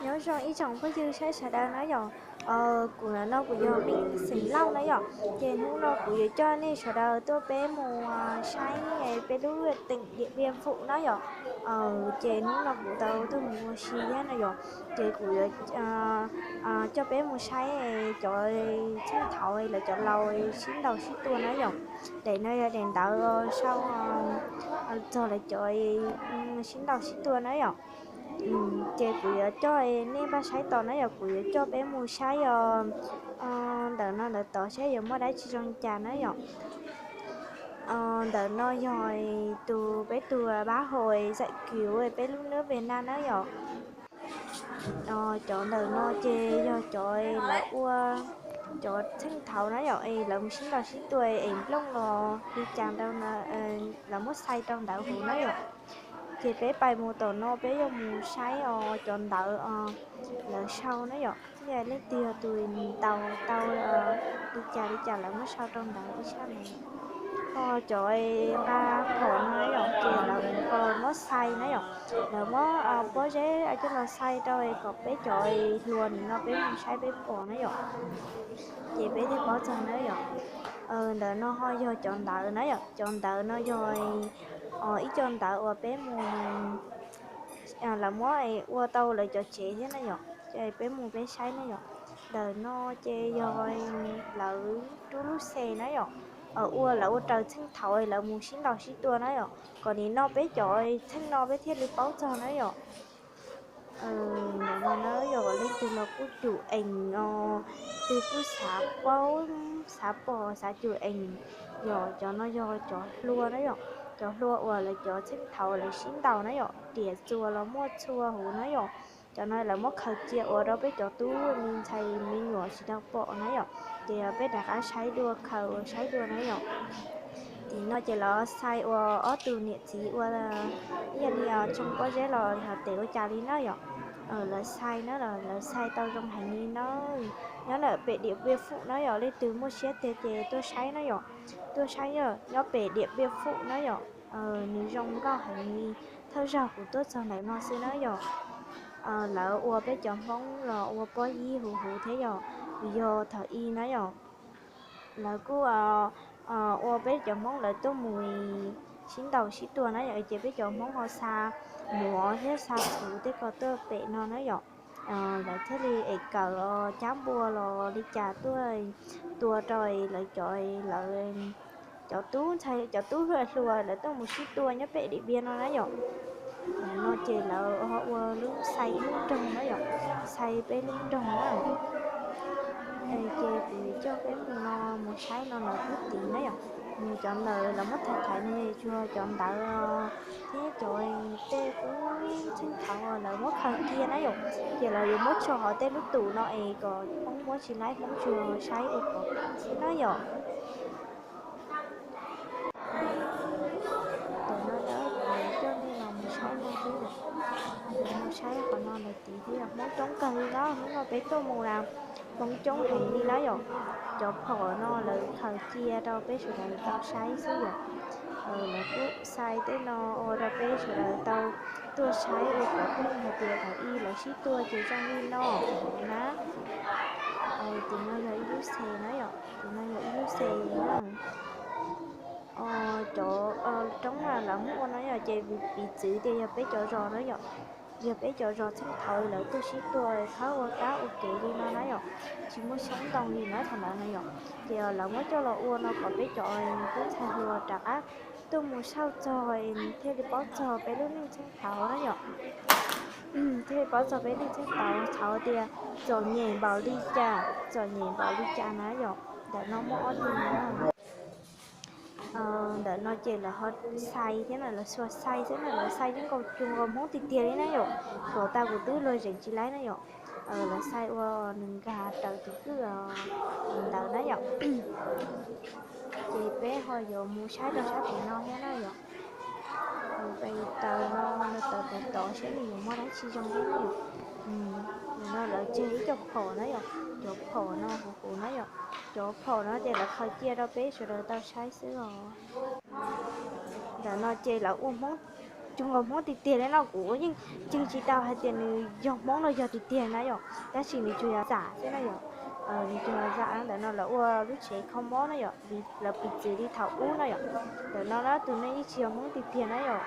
Nyob zoo ib tsoom phooj ywg saib sawv daws na yom. Kuv ntawm no kuv yog Meej xeem Lauj na yom. Ces hnub no kuv yuav coj nej sawv daws tuaj peb mus saib peb lub teem Diam Piaj Fum na yom. Ces hnub no kuv tau tuaj mus ua si thiab na yom. Ces kuv yuav coj peb mus saib cov txheej thaud lawv cov laus sib ntaus sib tua na yom. Daim no yog daim ntawv sau txog lawv cov sib ntaus sib tua na yom. Ces kuv yuav coj nej npaj saib tos na yom, kuv yuav coj peb mus saib os. Ntawm no ntawm tod saib yuav muaj dab tsi zoo li cas na yom. Ntawm no yog tus peb tus Bác Hồ giải cứu peb lub nước Việt Nam na yom. Cov ntawm no ces yog cov lawv ua, cov txheej thaud na yom, es lawv mus sib ntaus sib tua es nplooj los li cas rau, lawv muab xais rau ntawv huv na yom. Ces peb pais mus tom no peb yuav mus saib os cov ntawv lawv sau na yom, thiab leej twg yog tus ntaus tau li cas li cas lawv muab sau rau ntawv ib sab no. Ho cov nqa phom no yom, ces lawv muab xais na yom, lawv muab pob zeb coj los xais rau kom peb cov hluas nim no peb mus saib peb pom na yom. Ces peb thiaj paub txog na yom. Ntawm no ho yog cov ntawv na yom, cov ntawv no yog ib co ntawv uas peb mus, lawv muab ua tau lawv cov tsev thiab na yom, ces peb mus peb saib na yom. Ntawm no ces yog lawv rub lub xe na yom, ua lawv ua raws txheej thaud lawv mus sib ntaus sib tua na yom, kom nim no peb cov txheej no peb thiaj li paub txog na yom. Ntawm no na yog leej twg los kuj cum ees os, twg kuj xav paub xav pom xav cum ees, yog cov no yog cov hlua na yom, cov hlua uas lawv cov txheej thaud lawv sib ntaus na yom, riam txuas los muaj txhua huv na yom. Cov no lawv muab khaws cia ua rau peb cov tub me ntxhais me nyuam tsis tau pom na yom, ces peb rov qab saib dua, khaws ua saib dua na yom. Tim no ces lawv xais ua ob tug niam txiv ua ib yam li tsoo pob zeb los hais tias ua cas li na yom. Lawv xais na, lawv xais tau zoo heev li na. Nyob ntawm pem Diam Piaj Fum na yom, leej twg muaj siab tiag ces tuaj saib na yom. Tuaj saib yom, nyob pem Diam Piaj Fum na yom. Nws zoo nkauj heev li. Thawj zaug kuv tuaj txog ntawm no xwb na yom. Lawv ua peb cov Hmoob los ua pob yib huv huv thiab yom, vim yog thaum ub na yom, lawv kuj ua peb cov Hmoob lawv tuaj mus sib ntaus sib tua na yom, ces peb cov Hmoob ho xa muv thiab xa txhuv tej ko tuaj pem no na yom. Lawv thiaj li es kawm cab npua los li cas tuaj tua rau lawv cov, lawv cov tub ntxhais cov tub hluas hluas lawv tuaj mus sib tua nyob pem Diam Piaj no na yom. Ntawm no ces lawv ho ua lub xais ib lub nroog na yom, xais peb lub nroog na. Ces kuv coj peb mus no, mus saib no lawv twb tiv na yom. Mus cov ntawd lawv muab thaiv thaiv no tsuas cov ntawd thiab cov tej kub txheej thaud lawv muab khaws cia na yom. Ces lawv yuav muab tso hauv tej lub tus no es kom Hmoob muab tsis laib, Hmoob tsuas saib ua kom xwb na yom. Tam no lawv coj nej los mus saib no xwb yom. Mus saib qhov no lawv tiv thiab yom, Hmoob coob kawg li na, hnub no peb tuaj mus na, Hmoob coob heev li na yom. Cov phom no lawv khaws cia rau peb sawv daws tau saib xwb yom. Lawv kuj xais tej no ua rau peb sawv daws tau tuaj saib ua kom pheej hais tias thaum ub lawv sib tua ces zoo li no na. Tus no yog ib lub xe na yom, tus no yog ib lub xe na. Cov roob lawv muab ua no yom, ces piv txwv tias yog peb cov zos na yom, yog peb cov zos txheej thaud lawv tuaj sib tua txhob ua kab ua kev li no na yom, tsis muaj xyoob ntoo li na thaum ntawd na yom. Ces lawv muab coj los ua no kom peb cov tub ntxhais hluas rov qab tuaj mus xauj txog thiaj li paub txog peb lub neej txheej thaud na yom. Thiaj li paub txog peb lub neej txheej thaud, thaud tias txom nyem npaum li cas, txom nyem npaum li cas na yom. Ntawm no muaj ob tug na. Ntawm no ces lawv ho xais thiab na, lawv xuas xais xwb na, lawv xais yeej nkaus cuag nkaus Hmoob tiag tiag li na yom. Xyov tas kuv twb luag zeem tsis laib na yom. Lawv xais ua nws nkag raws tus kwj ntawd na yom. Ces peb ho yuav mus saib rau sab tim no thiab na yom. Pais taws no, taws pais tod saib nws yuav muaj dab tsi zoo thiab na yom. Nim no lawv tseg ib co phom na yom, cov phom no huv huv na yom. Cov phom no ces lawv khaws cia rau peb sawv daws tau saib xwb os. Ntawm no ces lawv ua Hmoob tug nkaus Hmoob tiag tiag li no, kuv yeej ntseeg tsis tau hais tias nws yog Hmoob los yog tiag tiag na yom, tab sis nws tsuas yog xam xwb na yom. Nws tsuas yog xam. Ntawm no lawv ua lub tsev kho mob na yom, lawv piv txwv li thaum ub na yom. Ntawm no na tus neeg yeej tsis yog Hmoob tiag tiag na yom.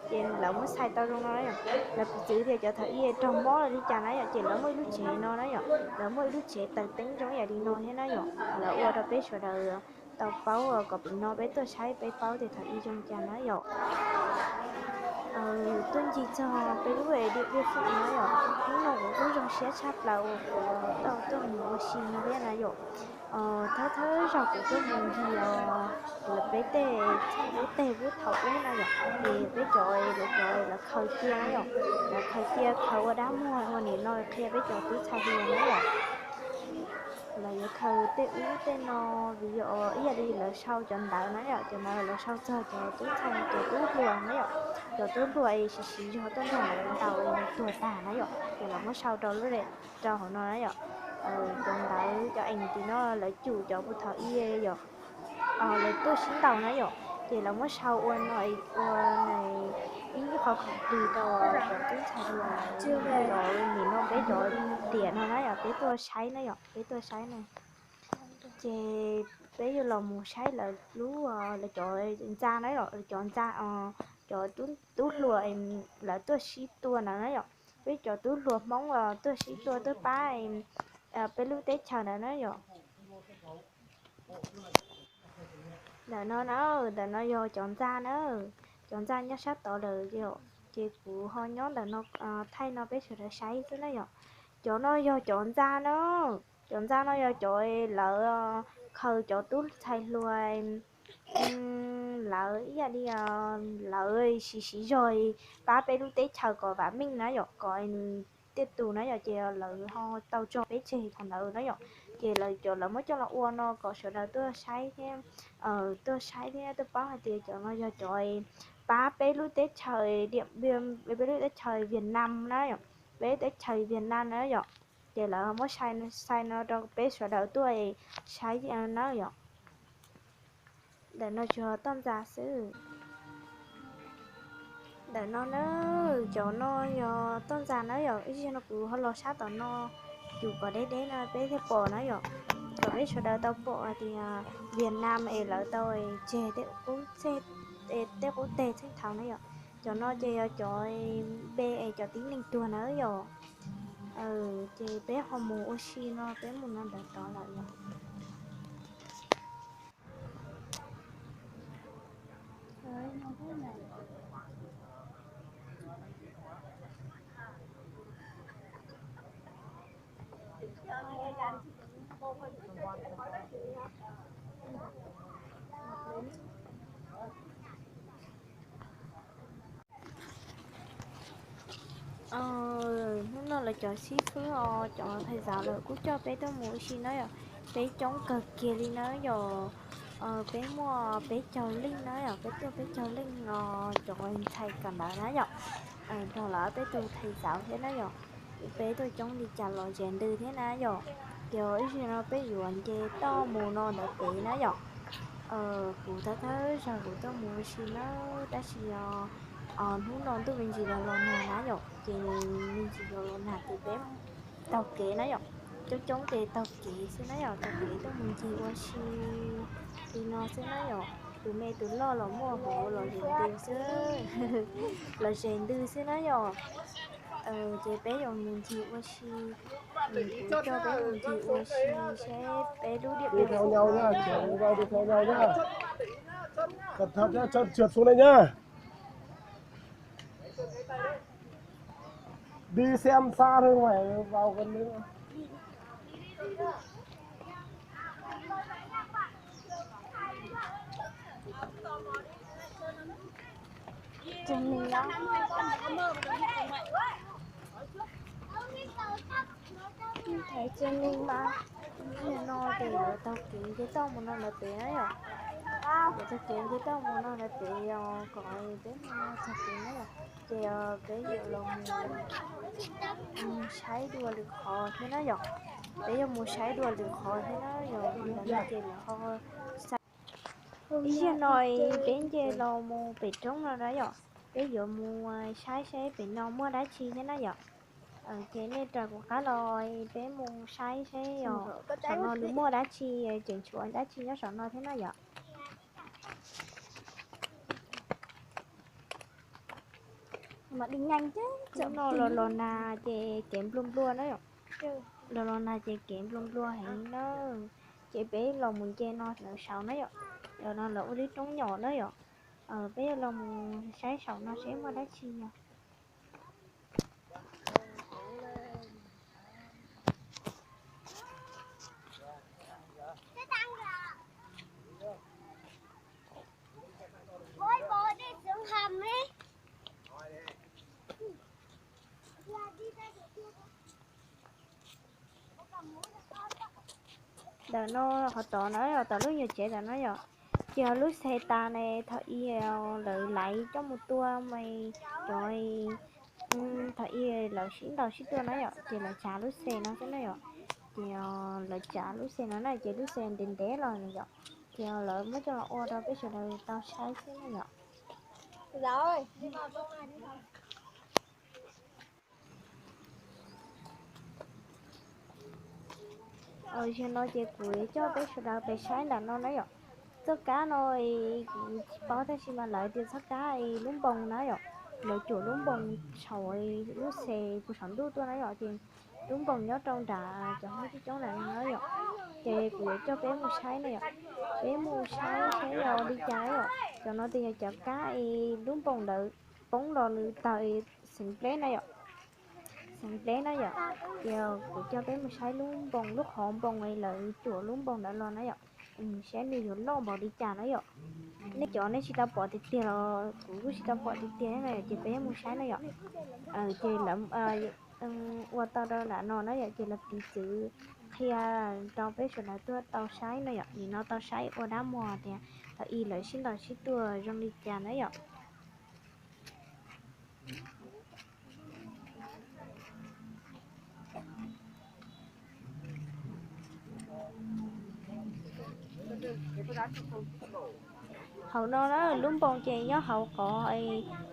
Ces lawv muab xais tau zoo no na yom, lawv piv txwv tias cov thaum ub raug mob los li cas na yom, ces lawv muaj ib lub tsev no na yom, lawv muaj ib lub tsev taws teeb zoo ib yam li no thiab na yom, lawv ua rau peb sawv daws tau paub kom pem no peb tuaj saib peb paub tias thaum ub zoo cas na yom. Tuaj ncig txog peb lub Điện Biên Phủ na yom, hnub no kuv kuj zoo siab tshaj plaws uas kuv tau tuaj mus ua si no thiab na yom. Thawj thawj zaug kuv tuaj mus ncig os, lawv peb tej lub teg lub thaum ub na yom, es peb cov lawv cov lawv khaws cia na yom, lawv khaws cia khaws ua dab muag ua nim no qhia peb cov tub ntxhais hluas na yom. Lawv yuav khaws tej ub tej no, vim yog ib yam li lawv sau cov ntawv na yom, cov ntawv lawv sau txog cov tub ntxhais cov tub hluas na yom, cov tub hluas es siv siv zog tuaj nrog lawv ntaus es nws tuag tag na yom, ces lawv muab sau rau lub, rau hauv no na yom. Cov ntawv cov ees tim no lawv cum cov puag thaum ub yom, lawv tuaj sib ntaus na yom, ces lawv muab sau ua no, ua ib qho khoom plig rau cov tub ntxhais hluas, cov nim no peb cov tiam no na yom, peb tuaj saib na yom, peb tuaj saib na. Ces peb yuav los mus saib lawv lub, lawv cov ntxa na yom, lawv cov ntxa, cov tub hluas lawv tuaj sib tua ntawd na yom, peb cov tub hluas Hmoob tuaj sib tua tuaj pab peb lub teb chaws ntawd na yom. Ntawm no na, ntawm no yog cov ntxa na, cov ntxa nyob sab tod lawm yom, ces kuv ho nyob ntawm no thaij no peb sawv daws saib xwb na yom. Cov no yog cov ntxa na, cov ntxa no yog cov lawv khaws cov tub ntxhais hluas, lawv ib yam li lawv siv siv zog pab peb lub teb chaws kom vam meej na yom, kom nws tej tus na yom, ces lawv ho tau tso peb tseg thaum ntawd na yom, ces lawv cov lawv muab coj los ua no kom sawv daws tuaj saib thiab, tuaj saib thiab tuaj paub hais tias cov no yog cov pab peb lub teb chaws Điện Biên, peb lub teb chaws Việt Nam na yom, peb teb chaws Việt Nam na yom, ces lawv muab sai no rau peb sawv daws tuaj saib na yom. Ntawm no tsuas toj ntxa xwb. Ntawm no na, cov no yog toj ntxa na yom, ib zaug no kuv ho los sab tom no, yus kom deb deb no peb thiaj pom na yom, kom peb sawv daws tau pom hais tias Việt Nam es lawv tau tseg tej qub teg txheej thaum na yom. Cov no ces yog cov npe es cov tib neeg tuag na yom. Ces peb ho mus ua si no, peb mus no ntawd tod lawm yom. Hnub no lawv cov xib fwb os, cov thầy giáo lawv kuj coj peb tuaj mus ua si na yom. Peb coob kawg kiag li na yom. Peb muaj peb caug leej na yom, peb tuaj peb caug leej os, cov ntxhais kawm ntawv na yom. Nrog lawv peb tus thầy giáo thiab na yom. Peb tuaj coob li cas los zes ntws thiab na yom. Ces ib zaug no peb yuav nce toj mus no ntawd pem na yom. Kuv thawj thawj zaug kuv tuaj mus ua si na, tab sis hnub no ntuj me ntsis los los nag na yom, ces me ntsis los los nag ces peb taug kev na yom. Coob coob ces taug kev xwb na yom, taug kev tuaj mus ncig ua si li no xwb na yom. Tus me tus loj los muaj hauv los zes ntws xwb, los zes ntws xwb na yom. Ces peb yuav mus ncig ua si, kuv coj peb mus ncig ua si seb peb lub Điện Biên Phủ no Cẩn thận nhá, chân trượt xuống đây nhá. Đi xem xa thôi mày vào gần đấy. Trên mình đó. Thấy trên mình mà. Nim no ces lawv taug kev nce toj mus no ntawd pem na yom. Lawv taug kev nce toj mus no ntawd pem os, kom peb mus txog pem na yom. Ces peb yuav los mus saib dua lwm qhov thiab na yom. Peb yuav mus saib dua lwm qhov thiab na yom, ntawm no ces lawv ho xa. Ib zaug no peb nce los mus pem roob no na yom. Peb yuav mus saib seb pem no muaj dab tsi thiab na yom. Ces nej raws kuv qab los peb mus saib seb yog saum no nws muaj dab tsi, tseem tshuav dab tsi nyob saum no thiab na yom. Hnub no los los nag ces kev nplua nplua na yom. Los los nag ces kev nplua nplua heev na. Ces peb los mus nce no lawv saud na yom. Los no lawv ua lub roob nyom na yom. Peb yuav los mus saib saum no seb muaj dab tsi yom. Ntawm no qhov tod na yom, tom lub nyuag tsev ntawm no yom, ces lub xes tas ne thaum ub lawv laiv coj mus tua mas cov, thaum ub lawv sib ntaus sib tua na yom, ces lawv tsav lub xes no xwb na yom. Ces lawv tsav lub xes no na ces lub xes ntev ntev los na yom, ces lawv muab coj los ua rau peb sawv daws tau saib xwb na yom. Zaum no ces kuv coj peb sawv daws pem saib ntawm no na yom. Txoj kab no kuv tsis paub tab sis mas lawv tias txoj kab lub npoos na yom. Lawv cuam lub npoos saum lub xes puag saum ntuj tuaj na yom, ces lub npoos nyob rau nram cov hmoob coob coob ntawm no na yom. Ces kuv yuav coj peb mus saib na yom. Peb mus saib saib yog li cas na yom. Cov no ces yog cov kab lub npoos ntawd poob los nws tawg xeev pleb na yom. Xeev pleb na yom. Ces kuv coj peb mus saib lub npoos, lub qhov npoos lawv cuam lub npoos ntawd los na yom, saib nws yuav loj npaum li cas na yom. Nej cov nej tsis tau pom tiag tiag los kuv kuj tsis tau pom tiag tiag na yom, ces peb mus saib na yom. Ces lawv ua tau rau nram no na yom, ces lawv piv txwv qhia rau peb sawv daws tuaj tau saib na yom, nim no tau saib ua dab muag tias thaum ub lawv sib ntaus sib tua zoo li cas na yom. Hauv no na lub npoos ces nyob hauv qhov,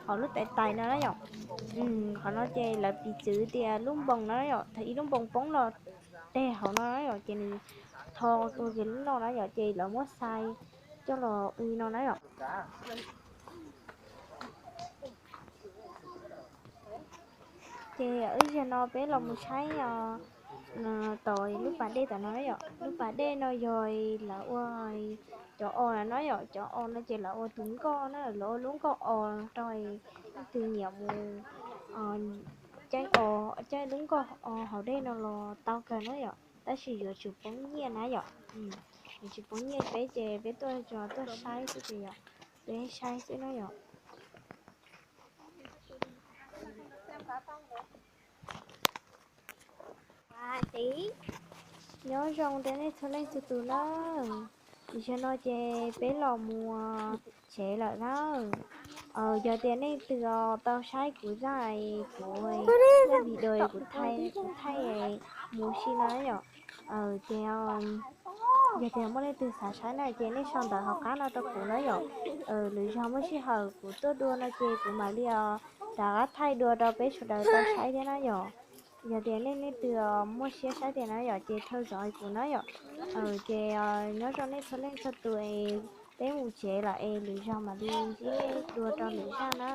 hauv lub tais tais no na yom. Qhov no ces lawv piv txwv tias lub npoos no na yom, thaum ub lub npoos poob los teg hauv no na yom, ces nws tho tua kiag lub no na yom, ces lawv muab xais coj los ua li no na yom. Ces ib zaug no peb los mus saib tom lub pas dej tom no na yom. Lub pas dej no yog lawv ua cov os na yom, cov os no ces lawv ua tus nkoj na, lawv ua lub nkoj os rau leej twg nyiam mus caij os, caij lub nkoj os hauv dej no los tau kawg na yom, tab sis yuav tsum poob nyiaj na yom. Yuav tsum poob nyiaj, peb ces peb tuaj tso tuaj saib xwb ces yom, peb saib xwb na yom. Nyob zoo rau nej txhua leej txhua tus na. Zaum no ces peb los mus tsev lawm na. Yog tias nej leej twg tau saib kuv zaj, kuv zaj video kuv thaij, kuv thaij mus ua si no na yom. Ces yog tias muaj leej twg xav saib na ces nej sau ntawv hauv qab no rau kuv na yom. Lwm zaug muaj sij hawm kuv tuaj dua no ces kuv mam li rov qab thaij dua rau peb sawv daws tau saib thiab na yom. Yog tias nej leej twg muaj siab saib tias na yom ces thawj zov kuv na yom. Ces nyob zoo nej txhua leej txhua tus, peb mus tsev lawm es lwm zaug mam li ntsib nej dua rau lwm zaj na.